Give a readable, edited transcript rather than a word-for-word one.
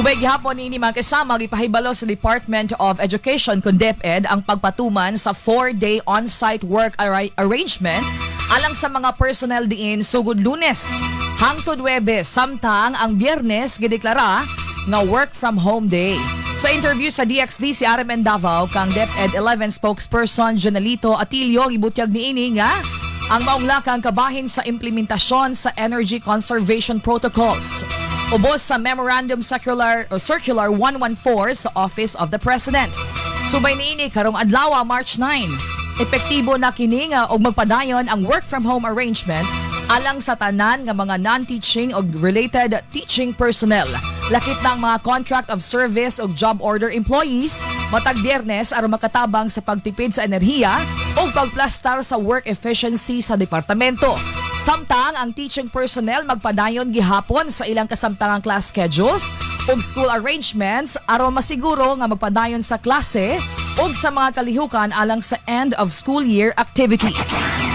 Ubay gihapon niini, mga kasama, gipahibalo sa Department of Education kon DepEd ang pagpatuman sa 4-day on-site work arrangement alang sa mga personnel diin sugod Lunes hangtod Webes, samtang ang Biyernes gideklara nga work from home day. Sa interview sa DXD si RMN Davao kang DepEd 11 spokesperson Jonelito Atilio, gibutyag niini nga ang maong lakang kabahin sa implementasyon sa energy conservation protocols ubos sa Memorandum Circular o Circular 114 sa Office of the President. Subay niini, karong adlaw, March 9, epektibo na kini nga og magpadayon ang work from home arrangement alang sa tanan nga mga non-teaching o related teaching personnel. Lakip ng mga contract of service o job order employees matag Biyernes aron makatabang sa pagtipid sa enerhiya o pagplastar sa work efficiency sa departamento. Samtang ang teaching personnel magpadayon gihapon sa ilang kasamtangang class schedules ug school arrangements aron masiguro nga magpadayon sa klase ug sa mga kalihukan alang sa end of school year activities.